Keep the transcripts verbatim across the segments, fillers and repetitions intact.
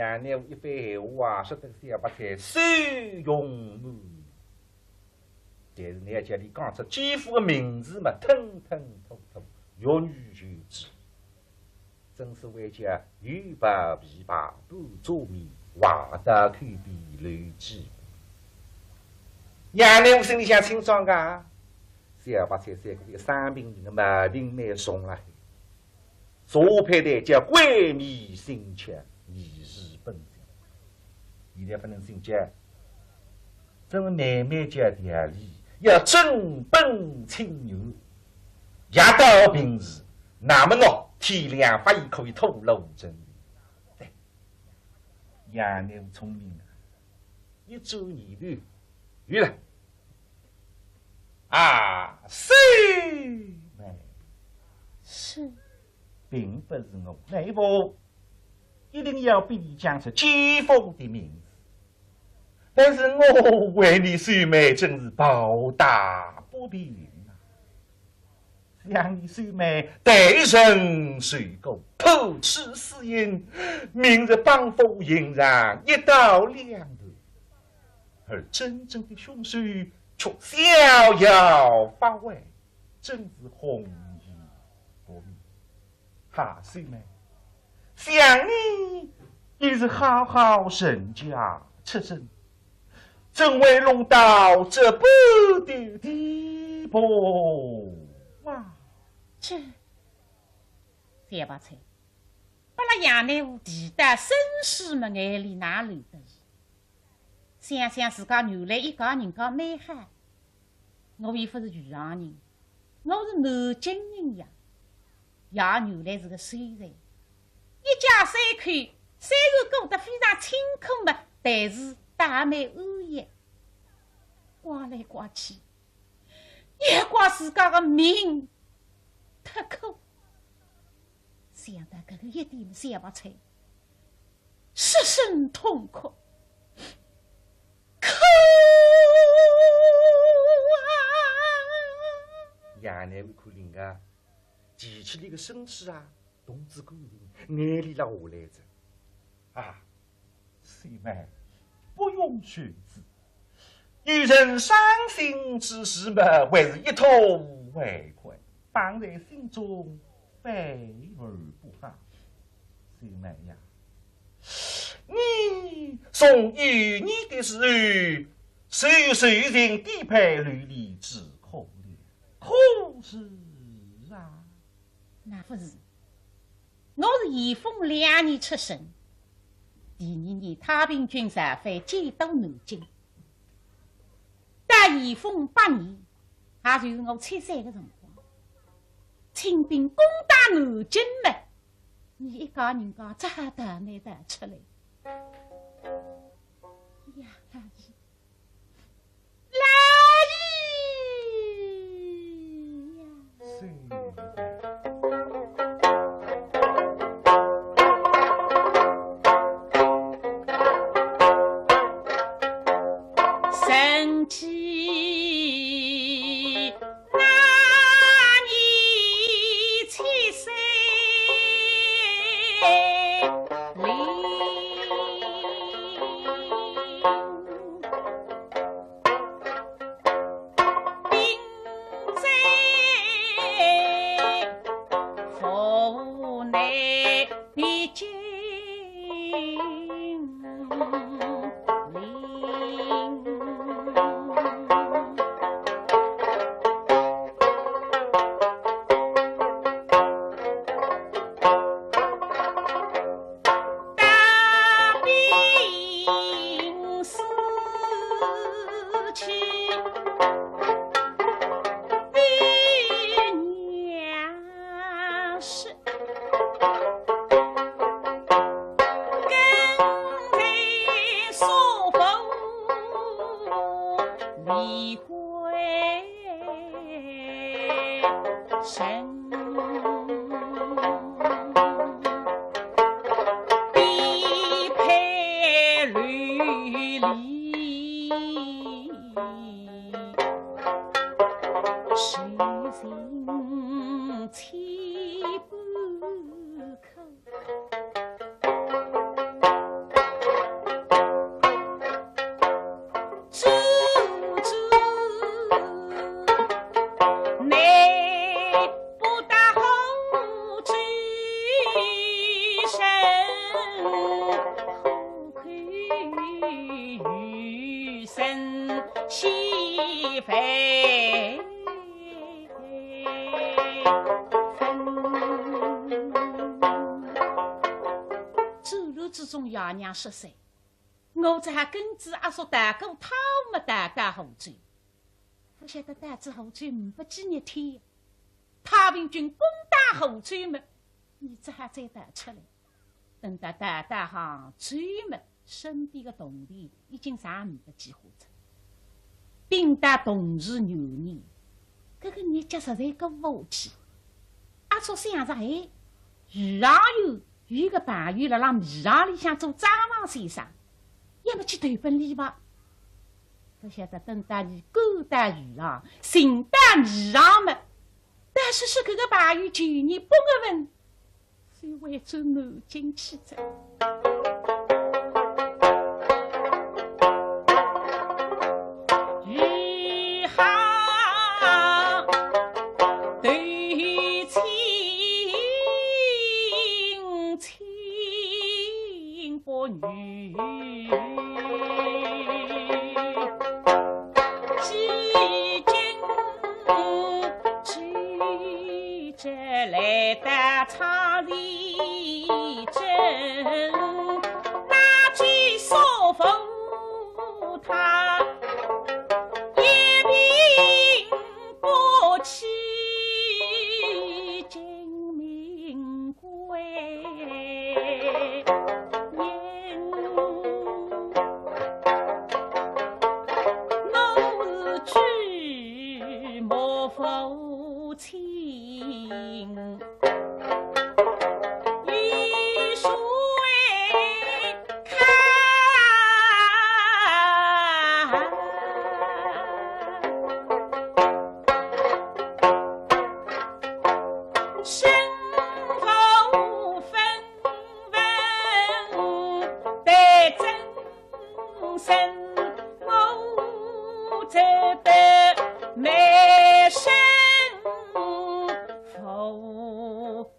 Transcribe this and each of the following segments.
杨乃武一番闲话啊，说得小白菜笑容满面。但是呢，叫伊讲出奸夫的名字嘛，吞吞吐吐，欲语又止。正所谓叫犹抱琵琶半遮面，话到口边留几步。杨乃武心里向清爽个，小白菜三个月生病，人的毛病蛮重了。 茶配台叫鬼迷心窍，迷失本性。现在勿能心急，真慢慢叫调理，要正本清源，药到病除，那么喏，天良发现可以吐露真情。对，杨乃武聪明啊，一转念头，有了。 啊，秀妹。是。并不是我乃武一定要逼你讲出奸夫的名字，但是我为你秀妹真是抱打不平啊。想你秀妹待人受过，口出私言，明日帮夫刑场一刀两断，而真正的凶手 却逍遥法外，真是红颜薄命。哈，秀妹，想你也是好好人家出身，怎会弄到这般的地步啊？这，小白菜，拨勒杨乃武提到身世么，眼泪哪流得？ 想想自家原来一家人家蛮好，我又勿是余杭人，我是南京人呀，爷原来是个秀才，一家三口虽然过得非常清苦嘛，但是倒蛮安逸。怪来怪去，也怪自家个命忒苦。 想到搿个一点，小白菜失声痛哭，哭啊！杨乃武看灵个，提起俚个身世啊，动仔感情，眼泪落下来哉。啊， 秀妹，不用羞耻。有人伤心之事嘛，还是一吐为快，放在心中反而不好。秀妹呀，你从幼年的时候，受受尽颠沛流离之苦了，可是啊？那不是。 我是咸丰两年出生，第二年太平军造反迁都南京。到咸丰八年，也就是我七岁的辰光，清兵攻打南京了，伲一家人家只好逃难逃出来。呀， 老爷呀！生气。 那年七岁灵，病在府内。之中爷娘失散，我只好跟仔阿叔逃过太湖么，逃到湖州。勿晓得逃仔湖州呒不几日天，太平军攻打湖州么，伲只好再逃出来。等到逃到杭州么，身边个铜钿已经剩呒不几化哉。并搭同治元年，搿个日脚实在过勿下去。阿叔想着，哎，余杭有，有个朋友辣辣米行里向做账房先生，要么去投奔俚吧。勿晓得等到俚赶到余杭，寻到米行么，但是说搿个朋友旧年八月份 就回转南京去哉。余杭投亲，亲不女。 几经周折来到昌黎镇，那居所府他一病不起，今命归。 我是举目无亲，与谁看？身无分 文得真身，我这般卖身付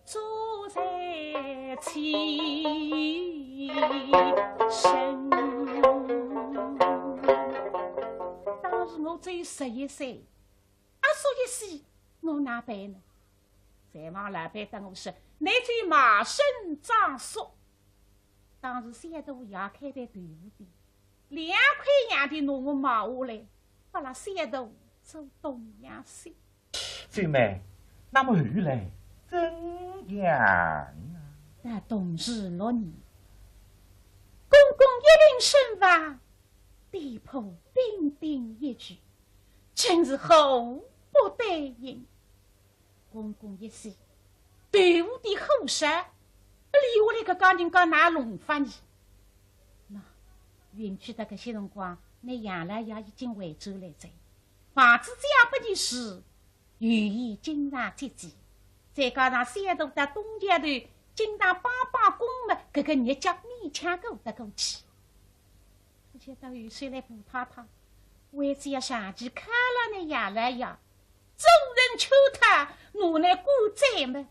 诸在其身。当时我只有十一岁，阿叔一死，我哪办呢？ 账房老板搭我说，倷就卖身葬叔。当时小大爷开爿豆腐店，两块洋钿拿我买下来，拨勒小大做东洋惜。秀妹，那么后来怎样啊？到同治六年，公公一病身亡，店铺兵丁一居，真是祸不单行。 公公一死，豆腐店火烧，留下来搿家人家哪弄法呢？喏，运气到搿歇辰光，倷杨老爷已经回转来哉，房子借拨俚住，有闲经常接济，再加上小大到东家头经常帮帮工么，搿个日脚勉强过得过去。 勿晓得后首来婆太太，为仔要长期靠牢倷杨老爷，众人劝他，拿倷赶走么，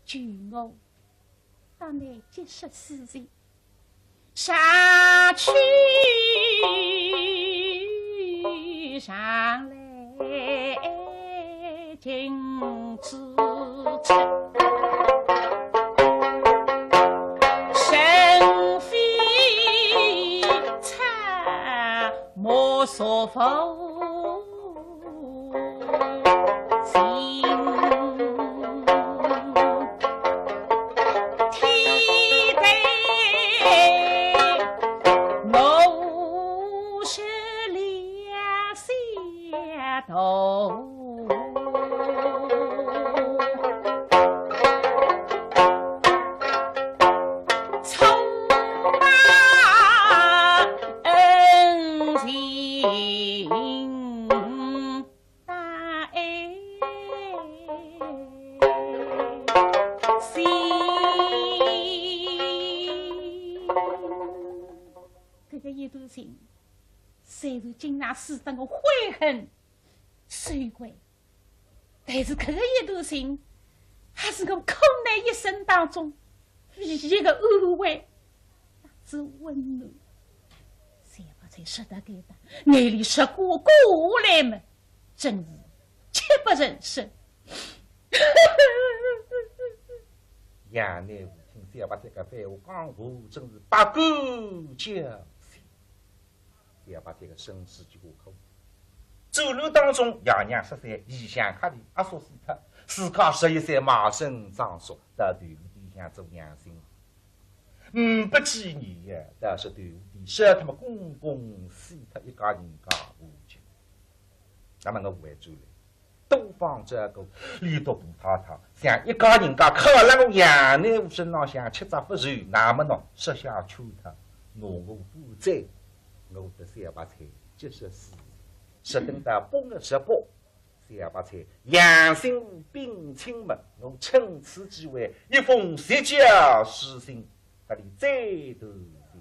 就我搭倷结识死哉。上去上来 情之切，生非差莫束缚心。天地我是两相同。 搿个一段情，虽然今朝使得我悔恨 羞愧。但是搿个一段情，还是我苦难一生当中唯一个安慰，乃至温暖。想勿到说到搿搭，眼泪直挂挂下来么，真是泣不成声。杨乃武小白菜个番话讲话，真是百感交集。小白菜个身子就苦。转路当中，爷娘失散，里向客钿阿叔死脱，自家十一岁卖身葬叔，到豆腐店里向做洋辛。嗯，不几年呀，倒是豆腐店烧脱么公公死脱，一家人家无家。那么我回转来， 多方照顾，连到大太太，像一家人家靠辣我杨乃武身浪向吃着勿愁，那么喏，设下圈套，拿我负债，我搭小白菜结识死，是等到八月十八，小白菜杨乃武禀请么，我趁此机会一封绝交书信，搭俚斩断情丝。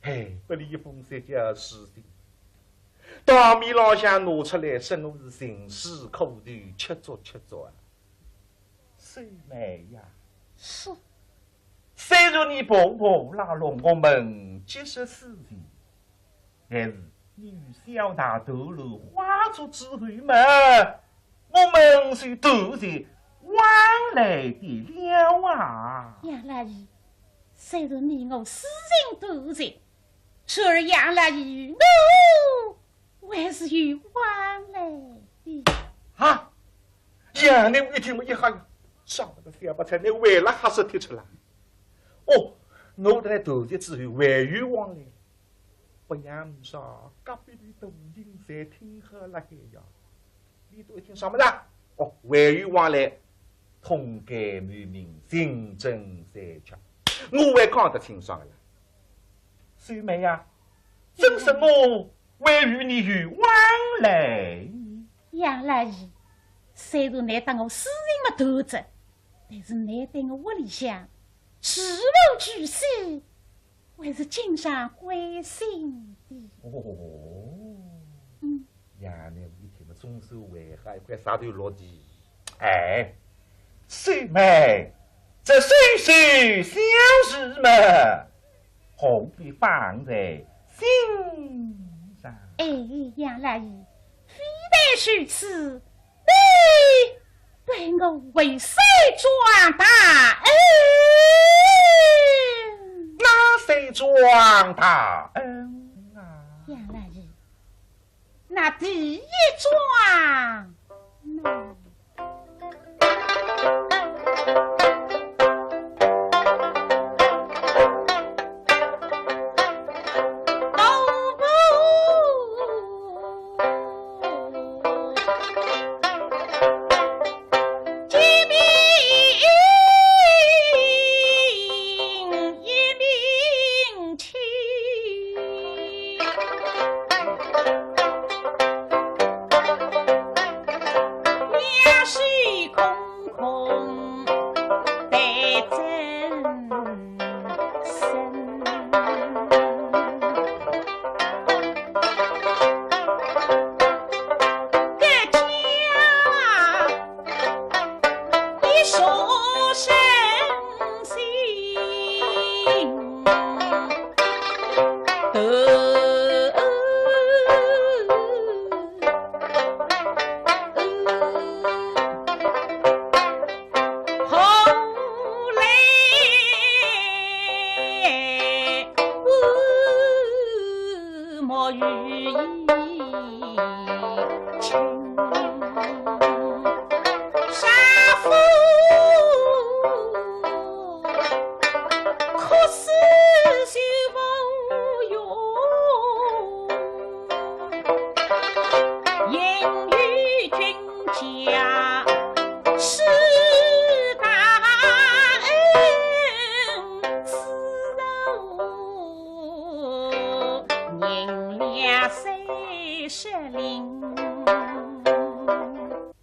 嘿，拨俚一封绝交书信，当面浪向拿出来，说我是情绪过头，吃足吃足啊。秀妹呀，是。虽然你婆婆拉拢我们结识死情，但是你与小大头路花烛之后嘛， 我们是断绝往来的了啊。杨老爷，虽然你我私情断绝，然而杨老爷与我还是有往来的。啊！杨乃武一听么一吓呀，啥个小白菜，你为了哈是提出来？哦，我搭倷断绝之后还有往来。 勿要说，隔壁的大人侪听好了海呀。俚笃一听啥么事啊？哦，还有往来，通奸谋命，情真意切。我还讲得清爽个啦。秀妹呀，真是我还与你有往来。杨老爷，虽然倷搭我私情么断绝，但是倷对我屋里向事无巨细， 还是经常关心的。哦，嗯。杨乃武一听么总算还好，一块石头落地。哎，秀妹，这些些小事嘛，何必放在心上？哎，杨老爷，非但如此， 你对我为谁桩大恩？哪些桩大恩啊？杨老爷，那第一桩，那 空待真身。各家一所生心头。 后来我莫与伊亲，丈夫可是就无用。 应与君家是大恩之后，银两三十两。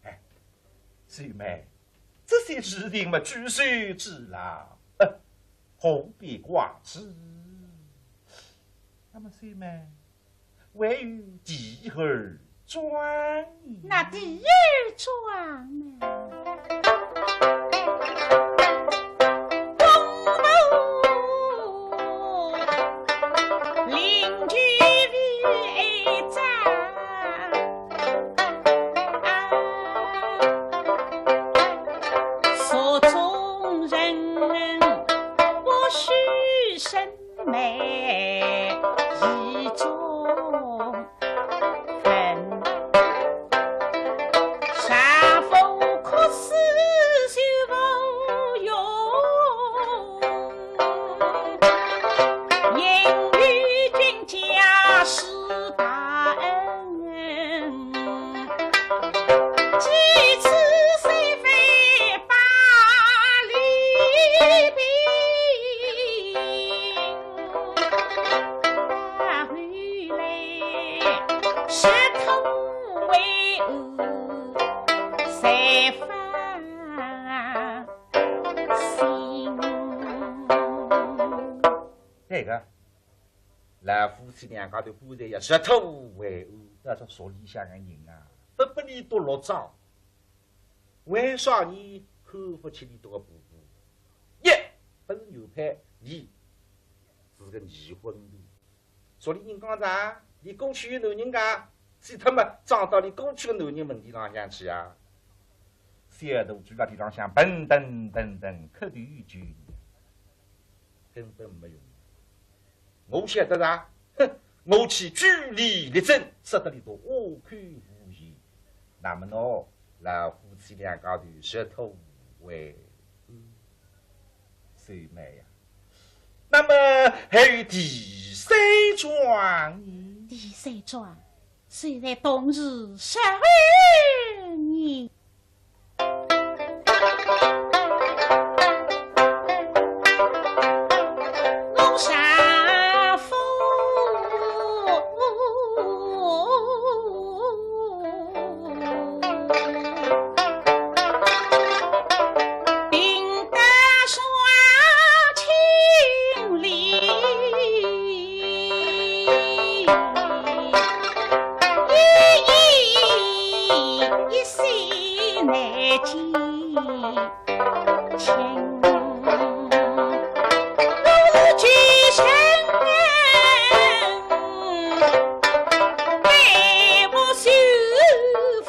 哎，秀妹，这些事情嘛，举手之劳，呃，何必挂齿？那么秀妹， 还有第二桩呢？那第二桩呢？公婆邻居为爱账，所中人生眉意中分，丈夫哭死休无用，因与君家世大恩，几次虽非百里兵。 对个，老夫妻两家头搬在要入土为安，搿种俗里向个人啊，勿拨俚笃落葬。 为啥呢？看勿起俚笃个婆婆。一，本原配，二，是个二婚头。俗里人讲啥？俚过去有男人家，死脱么，葬到俚过去个男人坟地浪向去啊。小大跪辣地浪向，嘭嘚嘭嘚，磕头求饶，根本没用。 我晓得啦，哼，我去据理力争，说得俚笃哑口无言。那么喏，老夫妻两家头入土为安，收买呀。那么还有第三桩呢？第三桩，虽然同是十二年 一心难尽情。我是举身爱慕修复。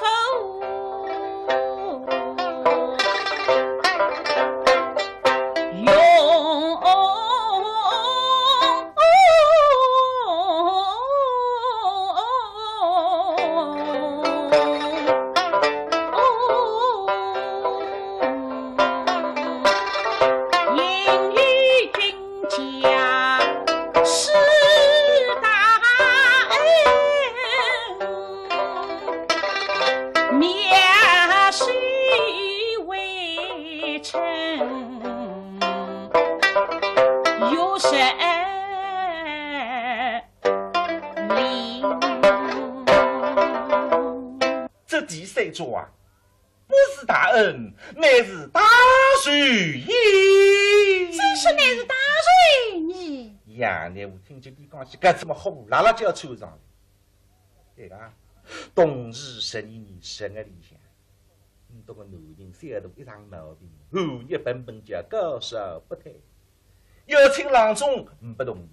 这第三桩啊，不是大恩，乃是大罪也。真是乃是大罪也。杨乃武听见俚讲起搿，怎么火辣辣就要窜上来？对个，同治十二年十月里向， 倷笃个男人小大一场毛病，寒热本本叫高烧不退，要请郎中呒不铜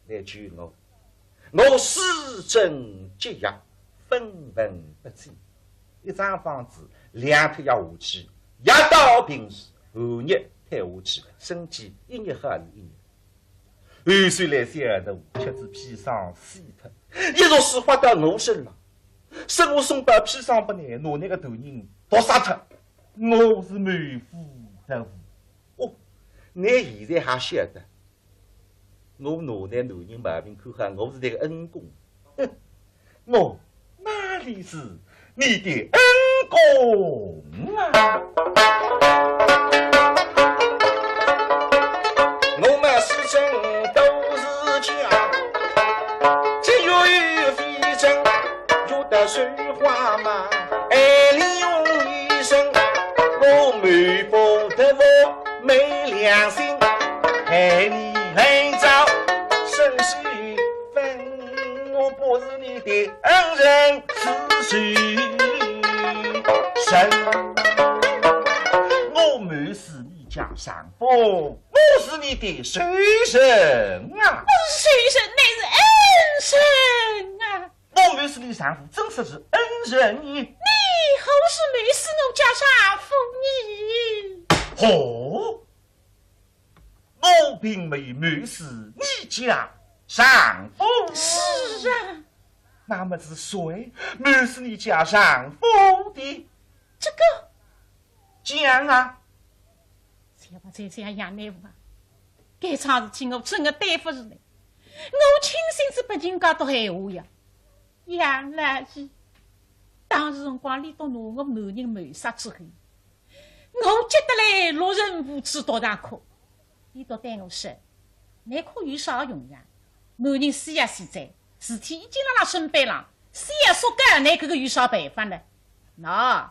钿来救我。我施针给药，分文不给。一张方子，两帖药下去，药到病除，寒热退下去，身体一日好一日。 后首来小大吃仔砒霜死脱，一着实发到我身浪，说我送包砒霜拨倷，拿倷个大人毒杀脱，我是满腹得无。哦，倷现在还晓得，我拿倷男人毛病看好，我是倷个恩公。哼， 我哪里是你的恩公啊？我们是真都是假，只有一非真，有的说话嘛，爱你用一生，我没不得我没良心，害你来找生死 分，我不是你的恩人，是仇人。我们是你家丈夫，不是你的仇人啊。不是仇人，乃是恩人啊。我们是你丈夫，怎说是恩人呢？你何时没是我家丈夫呢？哦，我并没有谋死你家丈夫。是啊。那么是谁谋死你家丈夫的？这个，讲啊。小白菜想，杨乃武啊，该桩事体我真个对勿住倷，我亲心子拨人家都害我呀。杨老爷，当时辰光，俚笃拿我瞒人谋杀之后， 我急得来，六神无主，倒大哭。俚笃对我说，倷哭有啥用呀？男人死也死哉，事体已经辣辣身边浪，小叔讲倷搿个有啥办法呢？喏，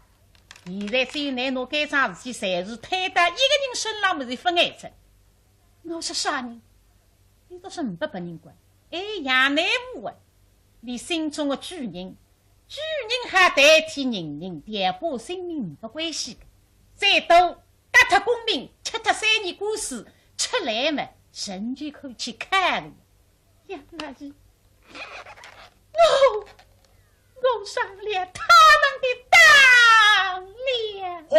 现在只有倷拿该桩事体，侪是推到一个人身浪，么是勿碍哉。我说啥人？俚笃说呒拨别人管。哎，杨乃武啊，俚心中个主人， 主人好代替人人，调拨性命呒拨关系个。最多革脱功名，吃脱三年官司，出来么，仍旧可以去看个。杨老爷，我，我上了他们的当了。哦。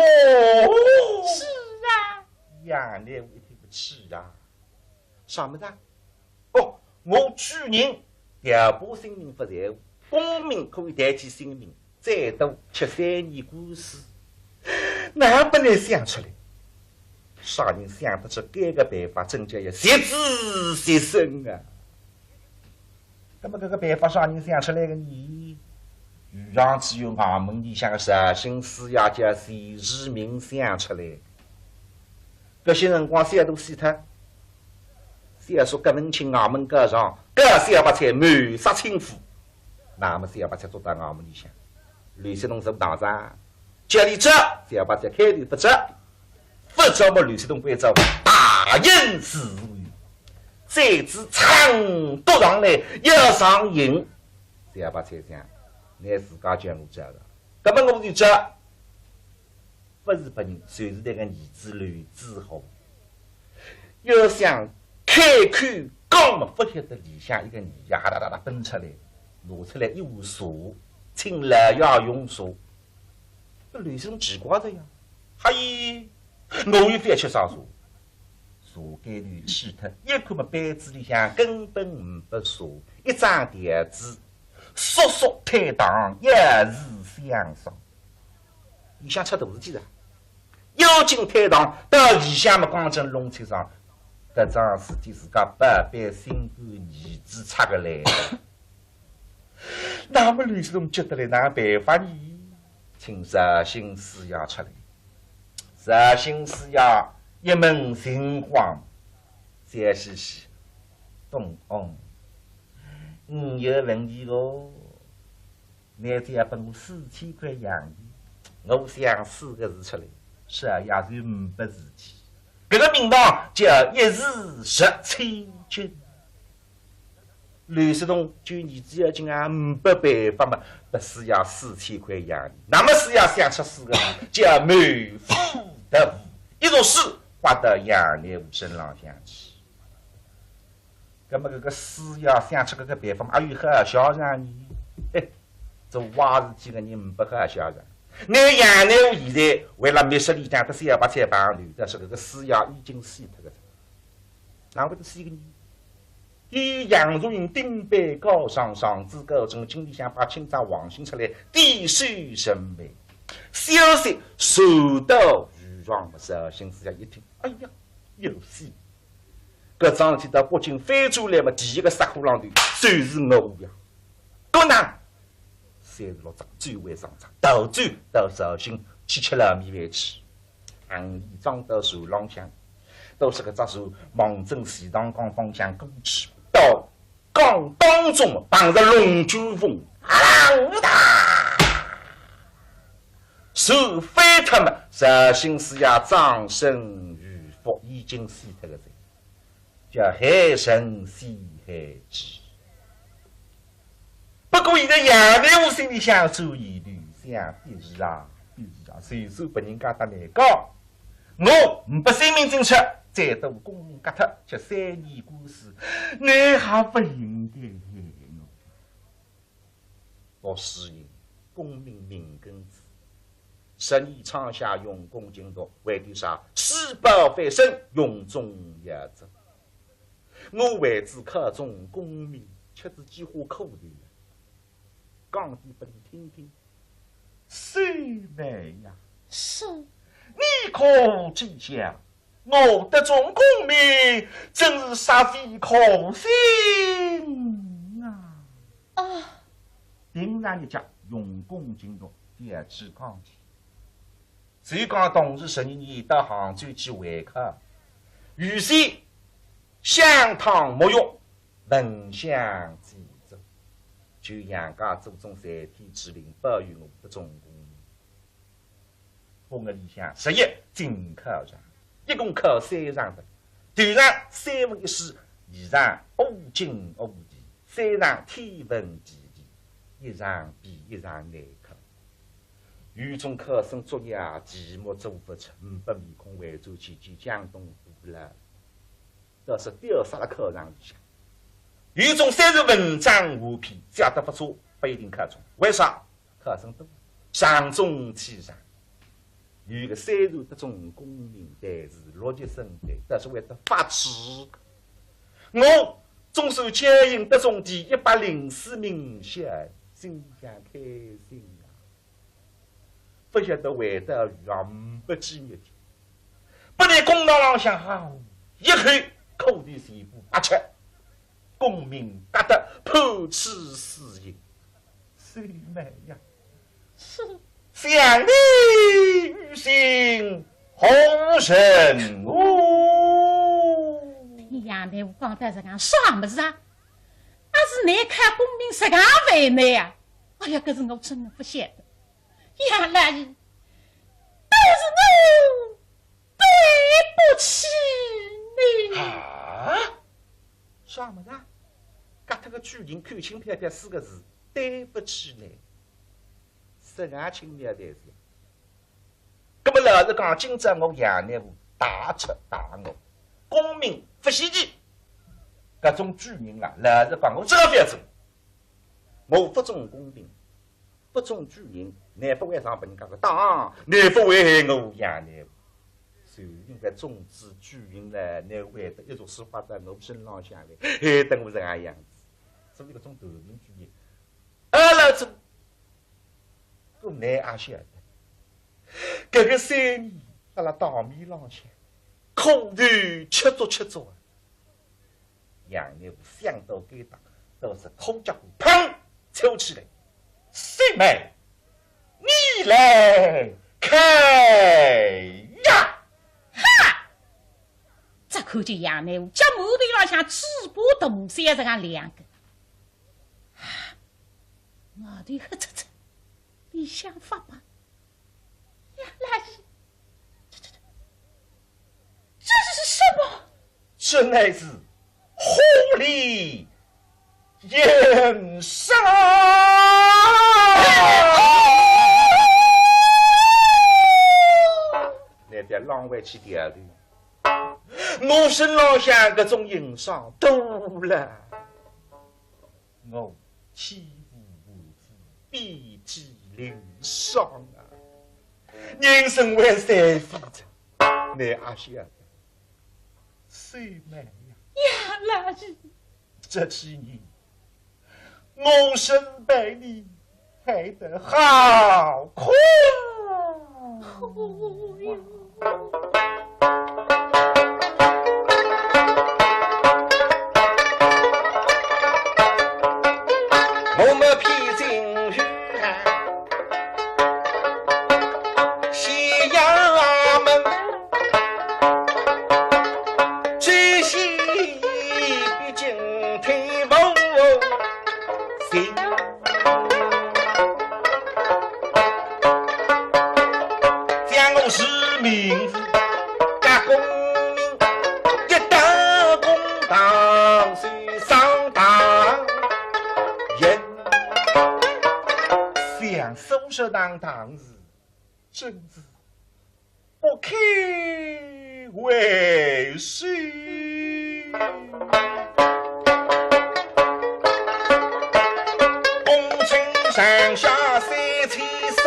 是啊。杨乃武一听勿气啊，啥物事啊？ 哦，我主人调拨性命勿在乎，功名可以代替性命，最多吃三年官司。哪能想出来？啥人想得出搿个办法，真叫要绝子绝孙啊！那么搿个办法啥人想出来个呢？余杭知县衙门里向个绍兴师爷叫钱世民想出来。 搿歇辰光小大死脱，小叔葛文清衙门告状，告小白菜谋杀亲夫。那么小白菜捉到衙门里向，刘锡同坐堂上，叫俚招，小白菜开头勿招，勿招么刘锡同关照大刑事案，罪字长多上来要上刑。小白菜想，倷自家叫我招个，葛么我就招。 勿是别人，就是搿个儿子刘子豪。要想开口讲么，勿晓得里向一个儿呀，哈哒哒哒奔出来，拿出来一壶茶，请老爷用茶。搿刘锡同奇怪哉呀，哈咦，我又勿要吃啥茶。茶盖头去脱，一看么杯子里向根本呒拨茶，一张条子，速速退堂，要是相送。 里向出大事体哉，要紧退堂，到里向么刚正弄清爽，搿桩事体自家宝贝心肝儿子拆个来。那么刘锡同急得来，哪办法呢？请绍兴师爷出来。绍兴师爷一问情况，笑嘻嘻，东翁，你有问题哦。 倷只要拨我四千块洋钿，我想四个字出来，少爷就呒拨事体。搿个名堂叫一字值千金。刘锡同救儿子要紧啊，呒拨办法嘛，拨师爷四千块洋钿。那么师爷想出四个字，叫谋夫夺妇，一首诗挂到杨乃武身浪向去。 葛么搿个师爷想出搿个办法嘛，阿有好下场呢？嘿，做坏事体个人呒拨好下场。拿杨乃武现在为了密室里向搭小白菜碰头，但是搿个师爷已经死脱个哉。哪会得死个呢？伊杨素云顶背高上，上至高中，京里向派钦差王信出来，点手成媒。消息传到余杭，绍兴师爷一听，哎呀，有戏！ 搿桩事体到北京翻转来嘛，第一个杀货郎头就是我呀。搿能，三十六章最后一章，逃走到绍兴去吃老米饭去。行李装到船浪向，到搿只船望准钱塘江方向过去，到江当中碰着龙捲风，啊啦哒！船翻脱嘛，绍兴师爷葬身鱼腹，已经死脱个哉。 叫害人先害己。不过现在杨乃武心里想，转念头想，的是啊，的是啊，就算拨人家搭难搞，我呒拨性命进出，再多功名革脱，吃三年官司，倷还勿应该害我。读书人，功名命根子。十年窗下用功勤读，为的啥？书包翻身，荣宗耀祖。我为仔考中功名，吃仔几化苦头。讲点拨你听听。秀妹呀，是。你可知晓，我得中功名，真是煞费苦心啊。啊。平常日脚用功勤读，覅去讲起。 就讲同治十二年到杭州去会考，预先香汤沐浴，焚香祭祖，求杨家祖宗在天之灵，保佑我得中功名。风月里向十一进考场，一共考三场的，头场三文一诗，二场五经五题，三场天文地理，一场比一场难考。 有种考生作孽啊，题目做勿出，呒不面孔回转去见江东父老。倒是吊煞了考场里向。有种虽然文章下品，写得勿错，勿一定考中。为啥？考生多，场中取场。有一个虽然得中功名，但是六级生的，但是会得发痴。我总算侥幸得中第一百零四名，心想开心啊。 勿晓得回到余杭呒不几日天，拨俚公堂浪向啊，一口苦头全部白吃，功名革得判处死刑。秀妹呀，是。想你于心何忍哦？听杨乃武讲得实梗，啥物事啊？阿是难考功名实梗为难啊？哎呀，搿是我真的勿晓得。 杨老爷，都是我对不起你。啊？啥物事啊？搿搭个举人口轻飘飘四个字，对不起呢。实梗轻描淡写。搿么老实讲，今朝我杨乃武大彻大悟，功名勿稀奇。搿种举人啊，老实讲，我真个勿要做。我勿中功名， 勿中举人，乃勿会上拨人家个当，乃勿会害我杨乃武。就因为中仔举人了，乃会得一族书法到我身浪向来，害得我实梗样子。所以搿种断命举人，阿拉做，搿乃阿晓得。搿个三年，辣辣堂面浪向，苦头吃足吃足啊。 杨乃武想到该搭，倒是裤脚管砰抽起来。秀妹，你来看呀！哈！只看见杨乃武脚馒头浪向嘴巴动三十个两个。啊，外头黑漆漆，里向发白。 杨老爷，这，这，这，这是什么？这乃是火里燃烧。那边浪外去点的，我身浪向搿种硬伤多了。 我体无完肤，遍体鳞伤啊！人生为谁负责？乃阿晓得。秀妹呀，杨老爷，这几年我身被你害得好苦。 我们披荆斩棘，西衙门，这些毕竟听不清。 将我是名字，加功名，一等公堂，是上堂人。想苏州堂堂是，真是 不堪回首。功成上下三千数，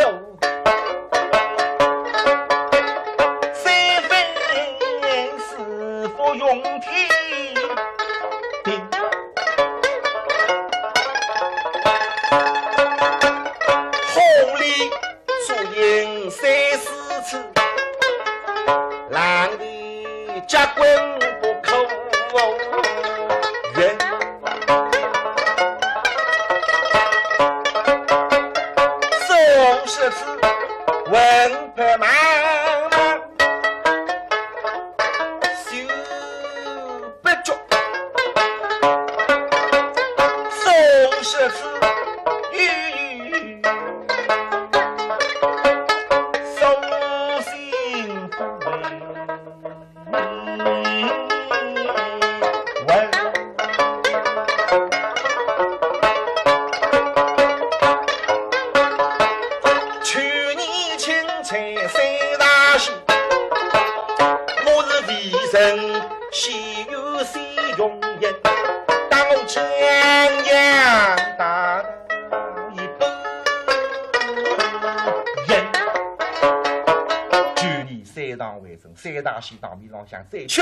该大喜堂面浪向再去。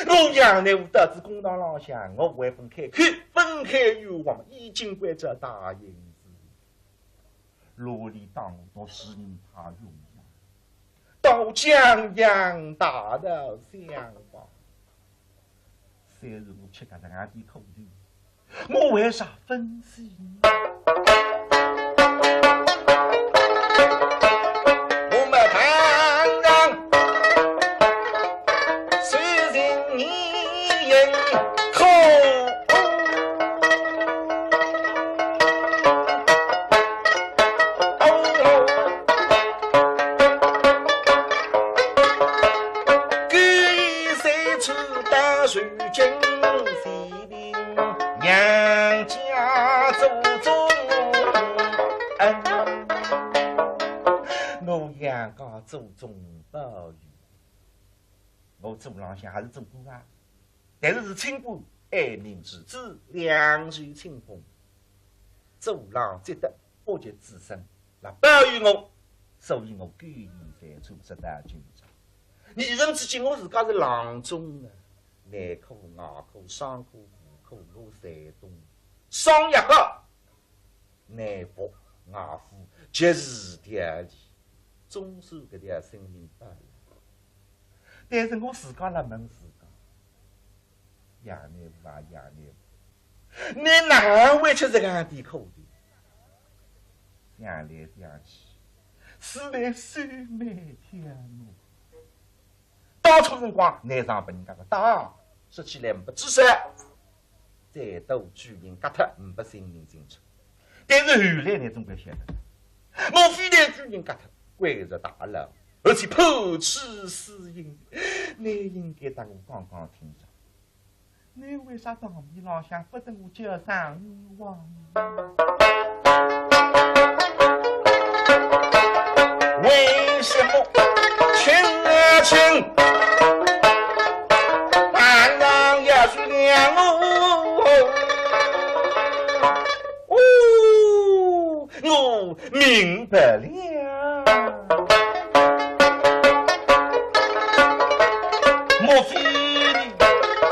我杨乃武到仔公堂浪向，我还勿开口，勿开冤枉，已经关照大印子。罗里当我到是人太冤枉，到江洋大道相报。虽然我吃搿能样的苦头， 我为啥分心？我们堂上虽然你也苦，故意谁知道谁竟是 娘家祖宗恩，我杨家祖宗保佑。我祖浪向还是做官啊，但是是清官，爱民如子，两袖清风，祖浪积德，不及子孙，那保佑我，所以我甘愿犯错，直到今朝。 你认知起我自家是郎中啊，内科、外科、伤科、妇科，我侪懂。双药膏，内服、外敷，及时调理，总算搿条性命保了。但是我自家辣问自家，杨乃武啊，杨乃武，你哪会吃搿个点苦头？想来想去，是倷秀妹挑我。 当初辰光，倷上拨人家个当，说起来没知识，再多举人革脱，没性命进出。但是后来呢，总归晓得，我非但举人革脱，关入大牢，而且判处死刑。倷应该搭我讲讲听着。 你为啥当面浪向不等我叫声冤枉？为什么亲啊亲，马上要去了哦？哦，我明白了。莫非你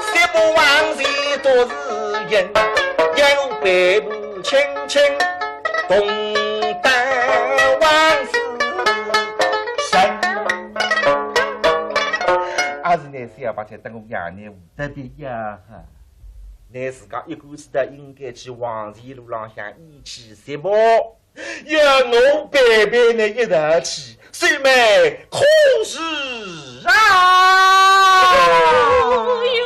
三不王前多是人，要我背部轻轻动荡王夫人？阿是倷小白菜等我杨乃武特别呀哈。倷自家一个是的，应该去黄泉路浪向一起寻我。 要我陪陪倷一道去，秀妹可是啊？哎呦，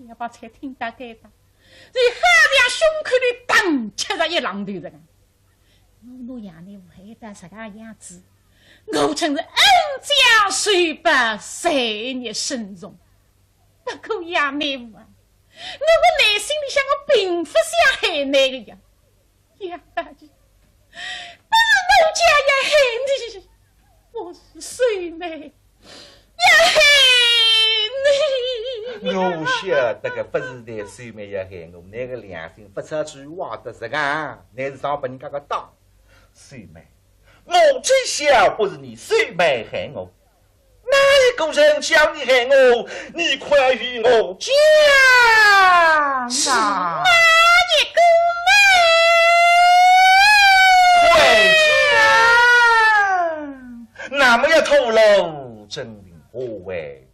小白菜听到该搭，就好像胸口里当吃着一榔头实梗。我拿杨乃武害得实梗样子，我真是恩将仇报，罪孽深重。 不过杨乃武啊，我个内心里向我并不想害倷个呀。杨大爷，不是奴家要害你，我是秀妹要害你。我晓得个，不是倷秀妹要害我，倷个良心不出去挖得实梗，倷是上拨人家个当。秀妹，我知晓不是你秀妹害我， 哪一个人叫你害我？你快与我讲啊！是哪一个呢？快讲！那么要透露真情，何为